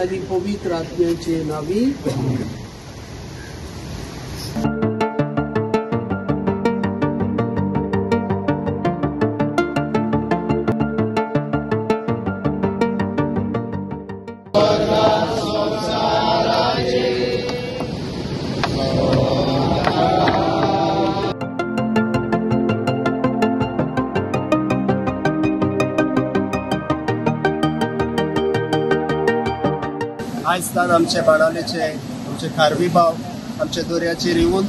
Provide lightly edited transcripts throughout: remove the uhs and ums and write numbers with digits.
आनी पवित्र आत्म्याचे नावी. आयज तान आमचे बाणावलेचे आमचे खारवी भाव आमच्या दर्याचेर येवन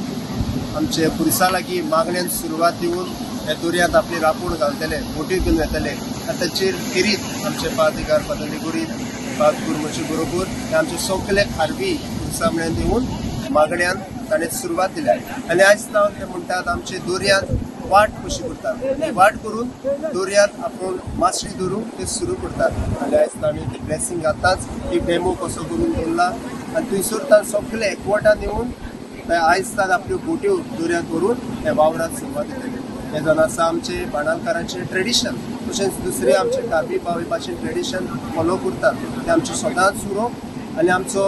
आमचे पुरसा लागीं मागण्यान सुरवात दिवन ह्या दर्यांत आपली रापूण घालतले, बोटी घेवन येतले आनी ताचेर फिरीत आमचे पादिगार फादर लिगुरी फादर गुरमचे बरोबर हे आमचे सगळे खारवी पुरसा म्हळ्यान येवन मागण्यान ताणें सुरवात दिल्या. आनी आयज तावन ते म्हणटात आमचे दर्यांत वाट कशी करतात, ती वाट करून दर्यांत आपूण मासळी धरून ते सुरू करतात. आनी आयज तांणी ते ब्लेसिंग आतांच एक डेमो कसो करून दवरला आनी थंयसर ताण सगळे एकवटान येवन आयज ताण आपल्यो बोट्यो दर्यांत व्हरून हे वावराक सुरवात दितले. हें जावन आसा आमचे बाणालकारांचें ट्रेडिशन. तशेंच दुसरे आमचे खारवी भाव हे भाशेन ट्रेडिशन फॉलो करतात, तें आमचें सदांच उरोवप आनी आमचो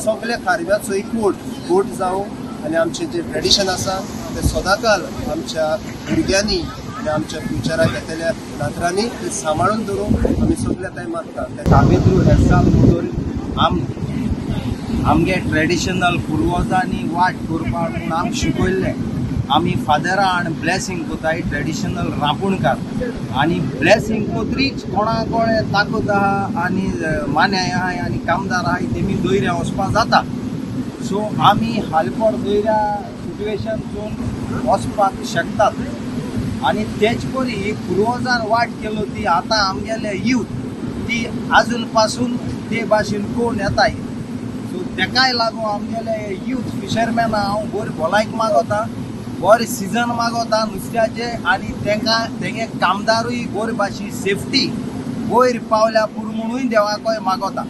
सगल्या खारव्याचो एकवट बोट जावं आनी आमचें जें ट्रेडिशन आसा तें सदांकाल आमच्या भुरग्यांनी आनी आमच्या फ्युचराक येतल्या नातरांनी तें सांबाळून दवरूंक आमी सगल्या थंय मागता. साबेद्रू हेरसाल मोदोर आमगे ट्रेडिशनल पुर्वजांनी वाट करपाक म्हूण आमकां शिकयल्लें. आमी फादरा आनी ब्लेसिंग कोताय ट्रेडिशनल रांपूणकार आनी ब्लेसिंग कोत्रीच कोणा कोणे ताकद आहा आनी मान्याय आहाय आनी कामदार आहाय तेमी दर्या वचपाक जाता. सो आमी हालकोड दर्या सिट्युएशनसून वचपाक शकतात आनी तेच परी पुर्वजान वाट केलो ती आतां आमगेले यूथ ती आजून पासून ते भाशेन कोण येताय. सो तेकाय लागून आमगेले यूथ फिशरमॅन हांव बरी भलायक मागोता, बरें सिजन मागोता नुस्त्याचें आनी तेंकां तेंगे कामदारूय बरे भाशेन सेफ्टी वयर पावल्या पुरो म्हणूय देवाकय मागोता.